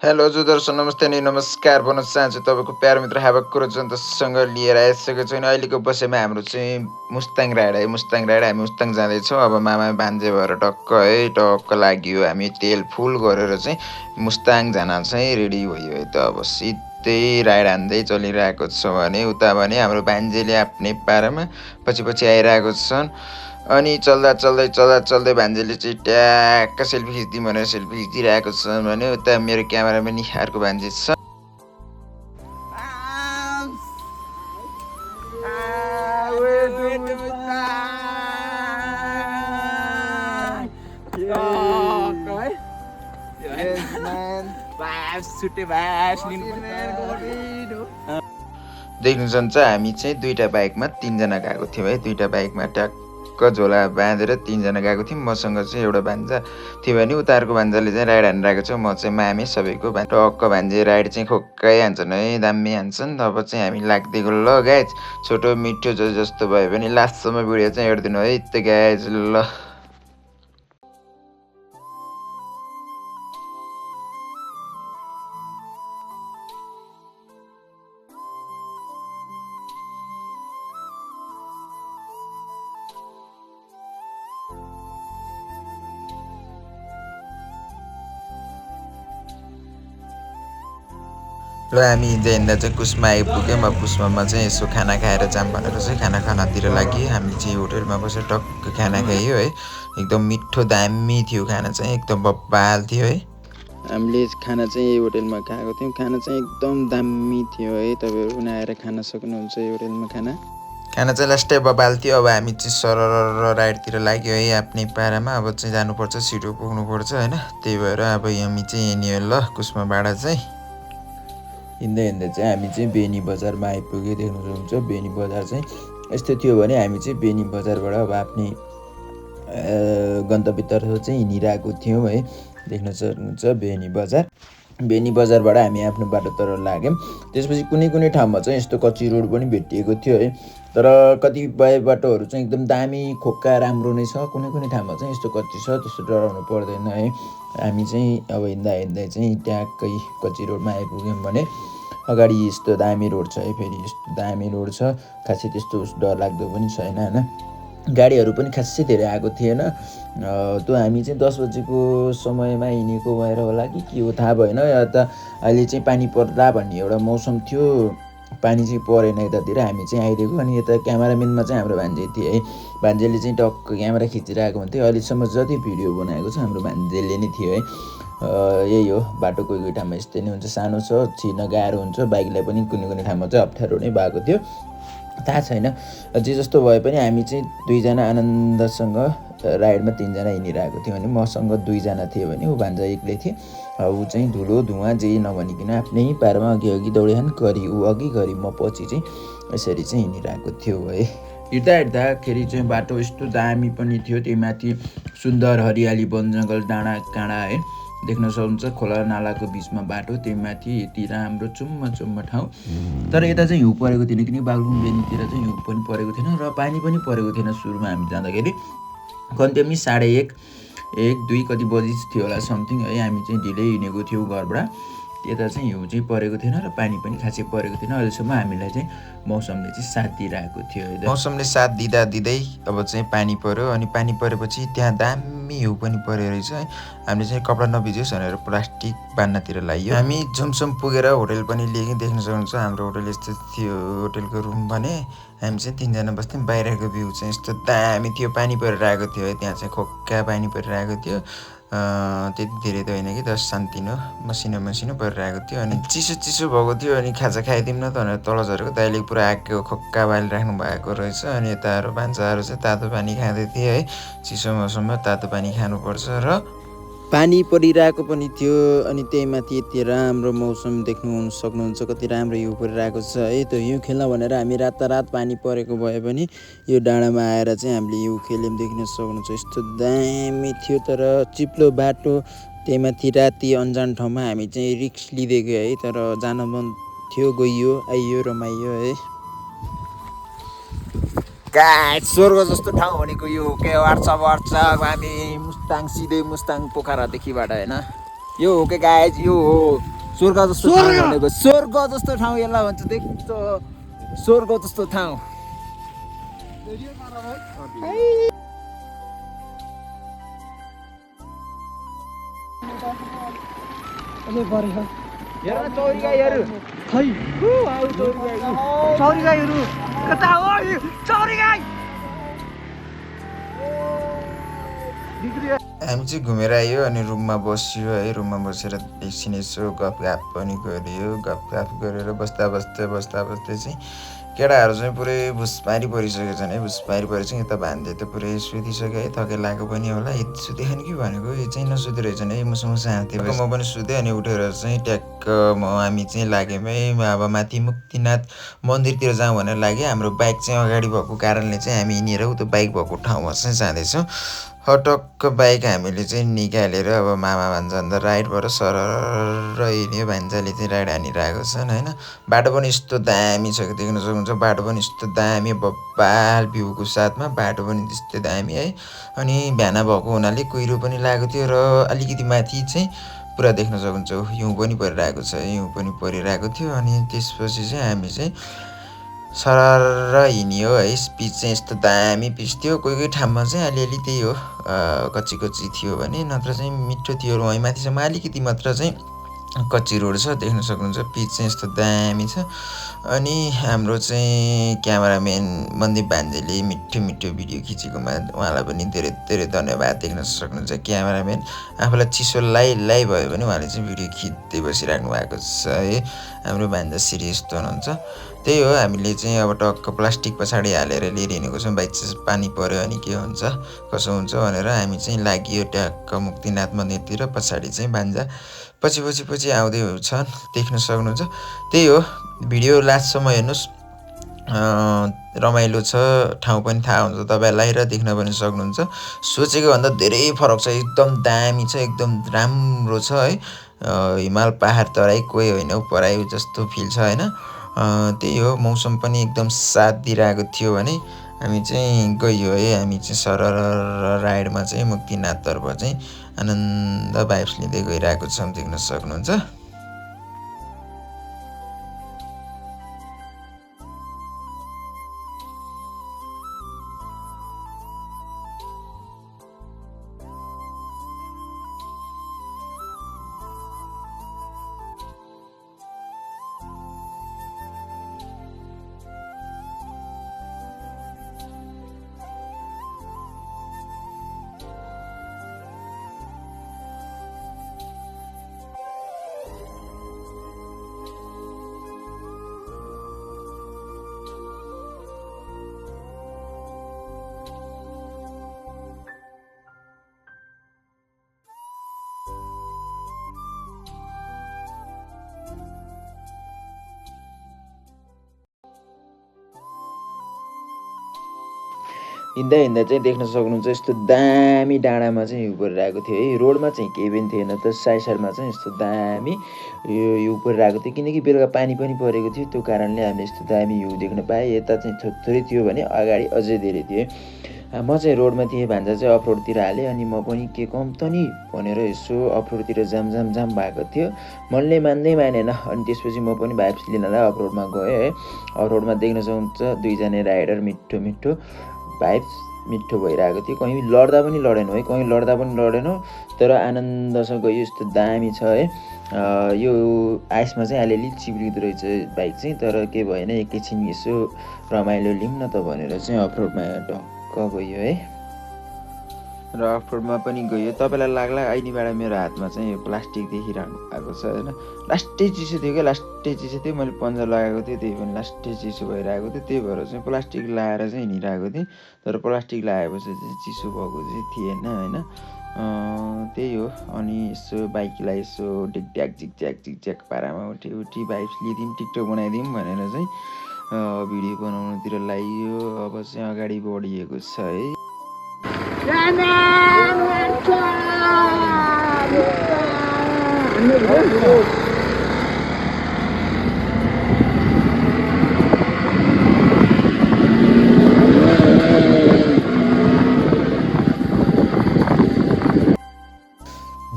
Hello जो दर्शक नमस्ते अनि नमस्कार भन्न चाहन्छु तपाईँको प्यारो मित्र हावक कुरोजन्तसँग लिएर आइसकेको छु अनि अहिलेको बसेमा हाम्रो चाहिँ मुस्ताङ राइड है मुस्ताङ राइड हामी मुस्ताङ जाँदैछौँ अब मामा भान्जे भएर टक्क लाग्यो हामी तेल फुल गरेर चाहिँ मुस्ताङ जान चाहिँ रेडी भयो है त अब सिधै राइड हान्दै चलिरहेको छ भने उता भने हाम्रो भान्जेले आफ्नै पारामा पछि आइरहेको छन् अनि चल्दा भान्जेले चाहिँ ट्याक्क सेल्फी खिच्दिउँ भनेर सेल्फी खिचिरहेको छ भने उता मेरो क्यामेराम्यान अर्को भान्जे छ देख्नुहुन्छ हामी चाहिँ दुईटा बाइकमा 3 जना गएको थियौँ है दुईटा बाइकमा ट्याक्क झोला बाँधेर 3 जना गएको थियौँ मसँग चाहिँ एउटा भान्जा थियो भने उताहरूको भान्जाले चाहिँ राइड हानिरहेको छ म चाहिँ मामे सबैको टक्क भान्जे राइड चाहिँ खोक्कै हान्छन् है दामी हान्छन् अब चाहिँ हामी लाग्दै गयो ल गाइज छोटो मिठो जस्तो भयो भने लास्टसम्म भिडियो चाहिँ हेरिदिनु है त गाइज ल ल हामी हिँड्दा चाहिँ कुस्मा आइपुग्यौँ अब कुस्मामा चाहिँ यसो खाना खाएर जाऊँ भनेर चाहिँ खानातिर लागि हामी चाहिँ होटेलमा बसेर टक्क खाना खायो है एकदम मिठो दामी थियो खाना चाहिँ एकदम बब्बाल थियो है हामीले खाना चाहिँ यही होटेलमा खाएको थियौँ खाना चाहिँ एकदम दामी थियो है तपाईँहरू पनि आएर खान सक्नुहुन्छ यो होटेलमा खाना चाहिँ लास्टै बबाल थियो अब हामी चाहिँ सरर राइडतिर लाग्यो है आफ्नै पारामा अब चाहिँ जानुपर्छ छिटो पुग्नुपर्छ होइन त्यही भएर अब हामी चाहिँ हिँड्यो ल कुस्माबाट चाहिँ हिँड्दै चाहिँ हामी चाहिँ बेनी बजारमा आइपुग्यो देख्नु सक्नुहुन्छ बेनी बजार चाहिँ यस्तो थियो भने हामी चाहिँ बेनी बजारबाट अब आफ्नै गन्तव्यतर्फ चाहिँ हिँडिरहेको थियौँ है देख्न सक्नुहुन्छ बेनी बजारबाट हामी आफ्नो बाटोतर्फ लाग्यौँ त्यसपछि कुनै ठाउँमा चाहिँ यस्तो कच्ची रोड पनि भेटिएको थियो है तर कतिपय बाटोहरू चाहिँ एकदम दामी खोक्का राम्रो नै छ कुनै ठाउँमा चाहिँ यस्तो कच्ची छ त्यस्तो डराउनु पर्दैन है हामी चाहिँ अब हिँड्दा चाहिँ ट्याक्कै कच्ची रोडमा आइपुग्यौँ भने अगाडि यस्तो दामी रोड छ है फेरि यस्तो दामी रोड छ खासै त्यस्तो डरलाग्दो पनि छैन होइन गाडीहरू पनि खासै धेरै आएको थिएन त्यो हामी चाहिँ 10 बजेको समयमा हिँडेको भएर होला कि के हो थाहा भएन या त अहिले चाहिँ पानी पर्ला भन्ने एउटा मौसम थियो पानी चाहिँ परेन यतातिर हामी चाहिँ आइदिएको अनि यता क्यामेराम्यानमा चाहिँ हाम्रो भान्जे थियो है भान्जेले चाहिँ टक्क क्यामेरा खिचिरहेको हुन्थ्यो अहिलेसम्म जति भिडियो बनाएको छ हाम्रो भान्जेले नै थियो है यही हो बाटो कोही ठाउँमा यस्तै नै हुन्छ सानो छ छिर्न गाह्रो हुन्छ बाइकलाई पनि कुनै ठाउँमा चाहिँ अप्ठ्यारो नै भएको थियो थाहा छैन जे जस्तो भए पनि हामी चाहिँ 2 जना आनन्दसँग राइडमा 3 जना हिँडिरहेको थियो भने मसँग 2 जना थियो भने ऊ भान्जा एक्लै थिए ऊ चाहिँ धुलो धुवा जे नभनिकन आफ्नै पारामा अघि दौडिहान गरी ऊ अघि गरी म पछि चाहिँ यसरी चाहिँ हिँडिरहेको थियो है हिँड्दाखेरि चाहिँ बाटो यस्तो दामी पनि थियो त्यही माथि सुन्दर हरियाली वन जङ्गल डाँडा काँडा है देख्न सक्नुहुन्छ खोला नालाको बिचमा बाटो त्यही माथि यति राम्रो चुम्म ठाउँ तर यता चाहिँ हिउँ परेको थिएन किनकि बागलुङ बेनीतिर चाहिँ हिउँ पनि परेको थिएन र पानी पनि परेको थिएन सुरुमा हामी जाँदाखेरि कन्टेमी 1:30 1-2 कति बजी थियो होला समथिङ है हामी चाहिँ ढिलै हिँडेको थियौँ घरबाट यता चाहिँ हिउँ चाहिँ परेको थिएन र पानी पनि खासै परेको थिएन अहिलेसम्म हामीलाई चाहिँ मौसमले चाहिँ साथ दिइरहेको थियो मौसमले साथ दिँदै अब चाहिँ पानी पर्यो अनि पानी परेपछि त्यहाँ दामी हिउँ पनि परेको रहेछ है हामीले चाहिँ कपडा नभिजोस् भनेर प्लास्टिक बान्नतिर लाग्यो हामी झुमसुम पुगेर होटेल पनि लिएँ देख्न सक्नुहुन्छ हाम्रो होटेल यस्तो थियो होटेलको रुम भने हामी चाहिँ 3 जना बस्थ्यौँ बाहिरको भ्यू चाहिँ यस्तो दामी थियो पानी परिरहेको थियो है त्यहाँ चाहिँ खोक्का पानी परिरहेको थियो त्यति धेरै त होइन कि 10 सान्तिनो मसिनो परिरहेको थियो अनि चिसो भएको थियो अनि खाजा खाइदिउँ न त भनेर तल झरेको दाइले पुरा आगो खोक्का बालिराख्नु भएको रहेछ अनि यताहरू भान्साहरू चाहिँ तातो पानी खाँदै थिए है चिसो मौसममा तातो पानी खानुपर्छ र पानी परिरहेको पनि थियो अनि त्यही माथि यति राम्रो मौसम देख्नु सक्नुहुन्छ कति राम्रो हिउँ परिरहेको छ है त्यो हिउँ खेल्न भनेर हामी रात पानी परेको भए पनि यो डाँडामा आएर चाहिँ हामीले हिउँ खेल्यौँ देख्न सक्नुहुन्छ यस्तो दामी थियो तर चिप्लो बाटो त्यही माथि राति अन्जान ठाउँमा हामी चाहिँ रिक्स लिँदै गयो है तर जान मन थियो गइयो आइयो रमाइयो है गाइस स्वर्ग जस्तो ठाउँ भनेको यो के वाट्सएप हामी मुस्ताङ सिधै मुस्ताङ पोखरादेखिबाट होइन यो हो के गाइज, यो हो स्वर्ग जस्तो ठाउँ भनेको। स्वर्ग जस्तो ठाउँ यसलाई भन्छ। देख्छ स्वर्ग जस्तो ठाउँ। हेर चौरी गाईहरू, खै चौरी गाईहरू कता हो? चौरी गाई हामी चाहिँ घुमेर आयो अनि रुममा बस्यो है। रुममा बसेर एकछिन यसो गफगाफ पनि गऱ्यो। गफगाफ गरेर बस्दा चाहिँ केटाहरू चाहिँ पुरै भुसपारी परिसकेको छन् है। भुसपारी परेर चाहिँ यता भान्जे त पुरै सुतिसक्यो है। थके लागेको पनि होला। यति सुतेछन् कि भनेको यो चाहिँ नसुते रहेछन् है। मुसुमुस हाँथे। म पनि सुतेँ अनि उठेर चाहिँ ट्याक्क हामी चाहिँ लाग्यौँ है। अब माथि मुक्तिनाथ मन्दिरतिर जाउँ भनेर लाग्यो। हाम्रो बाइक चाहिँ अगाडि भएको कारणले चाहिँ हामी हिँडेर उता बाइक भएको ठाउँमा चाहिँ जाँदैछौँ। हटक्क बाइक हामीले चाहिँ निकालेर अब मामा भान्जा अन्त राइडबाट सरर हिँड्यो। भान्जाले चाहिँ राइड हानिरहेको छन् होइन। बाटो पनि यस्तो दामी छ कि देख्न सक्नुहुन्छ। बाटो पनि यस्तो दामी बब्बाल भ्यूको साथमा बाटो पनि त्यस्तै दामी है। अनि बिहान भएको हुनाले कुहिरो पनि लागेको थियो र अलिकति माथि चाहिँ पुरा देख्न सक्नुहुन्छ हिउँ पनि परिरहेको छ। हिउँ पनि परिरहेको थियो। अनि त्यसपछि चाहिँ हामी चाहिँ सरर हिँड्यो है। पिच चाहिँ यस्तो दामी पिच थियो। कोही कोही ठाउँमा चाहिँ अलिअलि त्यही हो कच्ची कच्ची थियो भने, नत्र चाहिँ मिठो थियो। वहीँ माथिसम्म अलिकति मात्र चाहिँ कच्ची रोड छ। देख्न सक्नुहुन्छ पिच चाहिँ यस्तो दामी छ। अनि हाम्रो चाहिँ क्यामेराम्यान मन्दिप भान्जेले मिठो मिठो भिडियो खिचेकोमा उहाँलाई पनि धेरै धेरै धन्यवाद। देख्न सक्नुहुन्छ क्यामेराम्यान आफूलाई चिसो लाइ भयो भने उहाँले चाहिँ भिडियो खिच्दै बसिराख्नु भएको छ है। हाम्रो भान्जा सिरियस त हुनुहुन्छ। त्यही हो, हामीले चाहिँ अब टक्क प्लास्टिक पछाडि हालेर लिएर हिँडेको छौँ। बाइक चाहिँ पानी पऱ्यो अनि के हुन्छ कसो हुन्छ भनेर हामी चाहिँ लाग्यो ट्याक्क मुक्तिनाथ मन्दिरतिर। पछाडि चाहिँ भान्जा पछि आउँदै छन् देख्न सक्नुहुन्छ। त्यही हो, भिडियो लास्टसम्म हेर्नुहोस्। रमाइलो छ। ठाउँ पनि थाहा हुन्छ तपाईँहरूलाई र देख्न पनि सक्नुहुन्छ। सोचेको भन्दा धेरै फरक छ। एकदम दामी छ, एकदम राम्रो छ है। हिमाल पहाड तराई कोही होइन पराई जस्तो फिल छ होइन। त्यही हो, मौसम पनि एकदम साथ दिइरहेको थियो भने हामी चाहिँ गयो है। हामी चाहिँ सरर राइडमा चाहिँ मुक्तिनाथतर्फ चाहिँ आनन्द भाइब्स लिँदै गइरहेको छौँ देख्न सक्नुहुन्छ। हिँड्दा हिँड्दा चाहिँ देख्न सक्नुहुन्छ यस्तो दामी डाँडामा चाहिँ हिउँ परिरहेको थियो है। रोडमा चाहिँ केही पनि थिएन त, साइडमा चाहिँ यस्तो दामी यो हिउँ परिरहेको थियो। किनकि बेलुका पानी पनि परेको थियो, त्यो कारणले हामीले यस्तो दामी हिउँ देख्न पाएँ। यता चाहिँ थोरै थियो भने अगाडि अझै धेरै थियो। म चाहिँ रोडमा थिएँ, भान्जा चाहिँ अफरोडतिर हालेँ। अनि म पनि के कम त नि भनेर यसो अफरोडतिर जाम भएको थियो। मनले मानेन। अनि त्यसपछि म पनि भाइब्स लिनलाई अफरोडमा गएँ है। अफरोडमा देख्न सक्नुहुन्छ दुईजना राइडर मिठो भाइब्स मिठो भइरहेको थियो। कहीँ लड्दा पनि लडेन तर आनन्दसँग गयो। यस्तो दामी छ है। यो आइसमा चाहिँ अलिअलि चिप्लिँदो रहेछ बाइक चाहिँ, तर के भएन। एकैछिन यसो रमाइलो लिउँ न त भनेर चाहिँ अफरोडमा ढक्क गयो है। र अफरोडमा पनि गयो। तपाईँलाई लाग्ला अहिलेबाट मेरो हातमा चाहिँ यो प्लास्टिक देखिरहनु भएको छ होइन। लास्टै चिसो थियो क्या, मैले पन्जा लगाएको थिएँ, त्यही पनि लास्टै चिसो भइरहेको थियो। त्यही भएर चाहिँ प्लास्टिक लगाएर चाहिँ हिँडिरहेको थिएँ। तर प्लास्टिक लगाएपछि चाहिँ चिसो भएको चाहिँ थिएन होइन। त्यही हो। अनि यसो बाइकलाई यसो ढिकढ्याक झिकझ्याक पारामा उठी भाइब्स लिदिउँ, टिकटक बनाइदिउँ भनेर चाहिँ भिडियो बनाउनुतिर लाग्यो। अब चाहिँ अगाडि बढिएको छ है।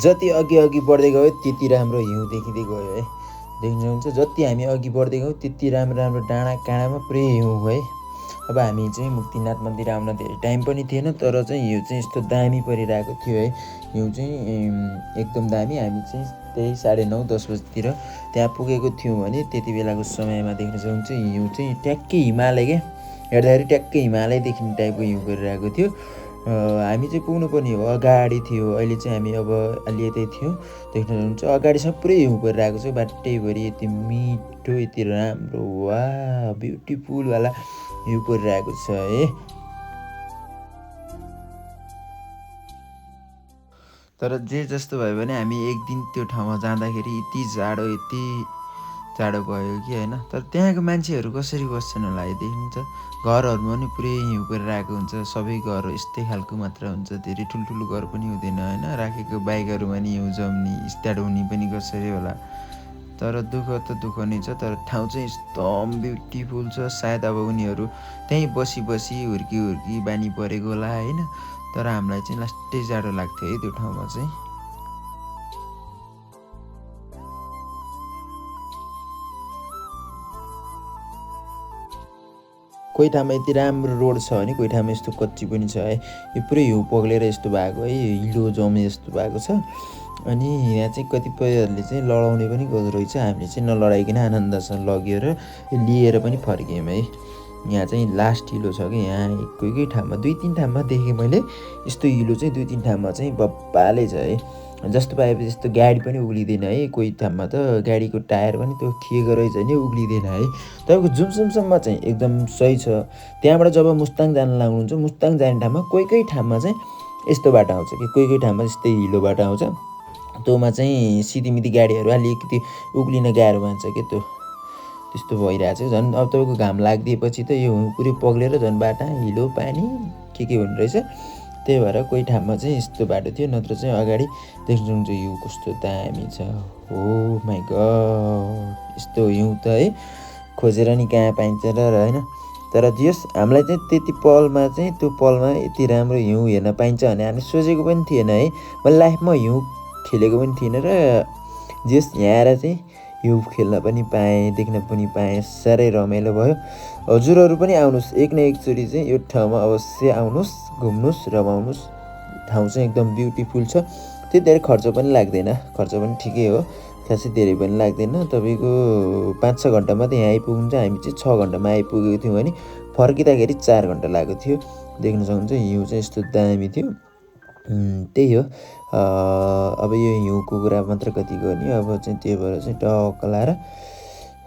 जति अघि बढ्दै गयो त्यति राम्रो हिउँ देखिँदै गयो है। देख्न सक्नुहुन्छ जति हामी अघि बढ्दै गयौँ त्यति राम्रो राम्रो डाँडा काँडामा पुरै हिउँ है। अब हामी चाहिँ मुक्तिनाथ मन्दिर आउन धेरै टाइम पनि थिएन, तर चाहिँ हिउँ चाहिँ यस्तो दामी परिरहेको थियो है। हिउँ चाहिँ एकदम दामी। हामी चाहिँ त्यही 9:30 10 बजीतिर त्यहाँ पुगेको थियौँ भने त्यति बेलाको समयमा देख्न सक्नुहुन्छ हिउँ चाहिँ ट्याक्कै हिमालय क्या, हेर्दाखेरि ट्याक्कै हिमालय देखिने टाइपको हिउँ गरिरहेको थियो। हामी चाहिँ पुग्नुपर्ने हो अगाडि थियो, अहिले चाहिँ हामी अब अलि यतै थियौँ। देख्न सक्नुहुन्छ अगाडिसम्म पुरै हिउँ परिरहेको छ, बाटैभरि यति मिठो यति राम्रो वा ब्युटिफुलवाला हिउँ परिरहेको छ है। तर जे जस्तो भयो भने हामी एक दिन त्यो ठाउँमा जाँदाखेरि यति जाडो भयो कि होइन। तर त्यहाँको मान्छेहरू कसरी बस्छन् होला है, देख्नुहुन्छ घरहरूमा पनि पुरै हिउँ परिरहेको हुन्छ। सबै घर यस्तै खालको मात्र हुन्छ, धेरै ठुल्ठुलो घर पनि हुँदैन होइन। राखेको बाइकहरूमा नि हिउँ जम्ने स्टार्ट हुने पनि कसरी होला। तर दुःख त दुःख नै छ, तर ठाउँ चाहिँ एकदम ब्युटिफुल छ। सायद अब उनीहरू त्यहीँ बसी हुर्की बानी परेको होला होइन। तर हामीलाई चाहिँ लास्टै जाडो लाग्थ्यो है त्यो ठाउँमा चाहिँ। कोही ठाउँमा यति राम्रो रोड छ भने कोही ठाउँमा यस्तो कच्ची पनि छ है। यो पुरै हिउँ पग्लेर यस्तो भएको है, हिलो जमे जस्तो भएको छ। अनि यहाँ चाहिँ कतिपयहरूले चाहिँ लडाउने पनि गर्दो रहेछ। हामीले चाहिँ नलडाइकन आनन्दसँग लग्यो र लिएर पनि फर्क्यौँ है। यहाँ चाहिँ लास्ट हिलो छ कि यहाँ कोही ठाउँमा 2-3 ठाउँमा देखेँ मैले यस्तो हिलो चाहिँ 2-3 ठाउँमा चाहिँ बब्बाले छ है। जस्तो पाएपछि यस्तो गाडी पनि उक्लिँदैन है। कोही ठाउँमा त गाडीको टायर पनि त्यो खिएको रहेछ भने उक्लिँदैन है। तपाईँको जुमसुमसम्म चाहिँ एकदम सही छ। त्यहाँबाट जब मुस्ताङ जान लाग्नुहुन्छ, मुस्ताङ जाने ठाउँमा कोही ठाउँमा चाहिँ यस्तो बाटो आउँछ कि कोही ठाउँमा यस्तै हिलो बाटो आउँछ। त्योमा चाहिँ सिधीमिधी गाडीहरू अलिकति उक्लिन गाह्रो मान्छ कि त्यो त्यस्तो भइरहेछ। झन् अब तपाईँको घाम लाग्दिएपछि त यो पुरै पग्लेर झन् बाटा हिलो पानी के हुने रहेछ। त्यही भएर कोही ठाउँमा चाहिँ यस्तो बाटो थियो, नत्र चाहिँ अगाडि देख्न सक्नुहुन्छ हिउँ कस्तो दामी छ। हो माई गड, यस्तो हिउँ त है खोजेर नि कहाँ पाइन्छ र होइन। तर जस हामीलाई चाहिँ त्यति पलमा चाहिँ त्यो पलमा यति राम्रो हिउँ हेर्न पाइन्छ भने हामी सोचेको पनि थिएन है। मैले लाइफमा हिउँ खेलेको पनि थिएन र जस यहाँ आएर चाहिँ हिउँ खेल्न पनि पाएँ, देख्न पनि पाएँ, साह्रै रमाइलो भयो। हजुरहरू पनि आउनुहोस्, एक न एकचोटि चाहिँ यो ठाउँमा अवश्य आउनुहोस्, घुम्नुहोस्, रमाउनुहोस्। ठाउँ चाहिँ एकदम ब्युटिफुल छ। त्यति धेरै खर्च पनि लाग्दैन, खर्च पनि ठिकै हो, खासै धेरै पनि लाग्दैन। तपाईँको 5-6 घन्टामा त यहाँ आइपुग्नुहुन्छ। हामी चाहिँ 6 घन्टामा आइपुगेको थियौँ भने फर्किँदाखेरि 4 घन्टा लागेको थियो। देख्न सक्नुहुन्छ हिउँ चाहिँ यस्तो दामी थियो। त्यही हो। अब यो हिउँको कुरा मात्र कति गर्ने, अब चाहिँ त्यही भएर चाहिँ टक्क लाएर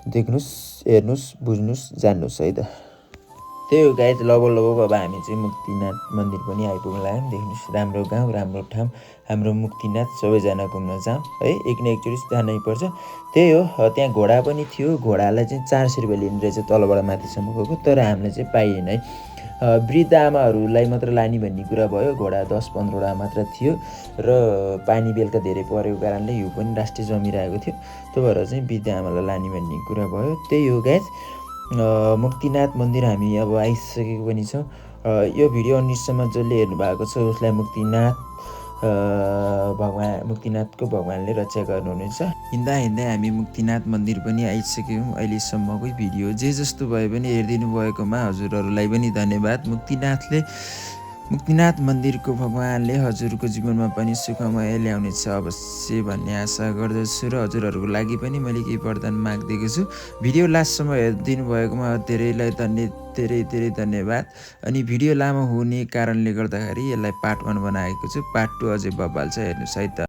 देख्नुहोस्, हेर्नुहोस्, बुझ्नुहोस्, जान्नुहोस् है त। त्यही हो गाइज, लगभग अब हामी चाहिँ मुक्तिनाथ मन्दिर पनि आइपुग्न लाग्यौँ। देख्नुहोस् राम्रो गाउँ, राम्रो ठाउँ, हाम्रो मुक्तिनाथ। सबैजना घुम्न जाउँ है, एक न एकचोटि जानै पर्छ। त्यही हो, त्यहाँ घोडा पनि थियो। घोडालाई चाहिँ 400 रुपियाँ लिने रहेछ तलबाट माथिसम्म गएको, तर हामीलाई चाहिँ पाइएन है। वृद्ध आमाहरूलाई मात्र लाने भन्ने कुरा भयो। घोडा 10-15वटा मात्र थियो र पानी बेलुका धेरै परेको कारणले हिउँ पनि लास्टै जमिरहेको थियो। त्यो भएर चाहिँ वृद्ध आमालाई लाने भन्ने कुरा भयो। त्यही हो गाइज, मुक्तिनाथ मन्दिर हामी अब आइसकेको पनि छौँ। यो भिडियो अन्तिमसम्म जसले हेर्नु भएको छ उसलाई मुक्तिनाथको भगवानले रक्षा गर्नुहुनेछ। हिँड्दै हामी मुक्तिनाथ मन्दिर पनि आइसक्यौँ। अहिलेसम्मकै भिडियो जे जस्तो भए पनि हेरिदिनु भएकोमा हजुरहरूलाई पनि धन्यवाद। मुक्तिनाथ मन्दिरको भगवानले हजुरको जीवनमा पनि सुखमय ल्याउनेछ अवश्य भन्ने आशा गर्दछु र हजुरहरूको लागि पनि मैले केही वरदान माग्दिएको छु। भिडियो लास्टसम्म हेरिदिनु भएकोमा धेरैलाई धेरै धन्यवाद। अनि भिडियो लामो हुने कारणले गर्दाखेरि यसलाई पार्ट 1 बनाएको छु, पार्ट 2 अझै बब्बाल छ, हेर्नुहोस् है त।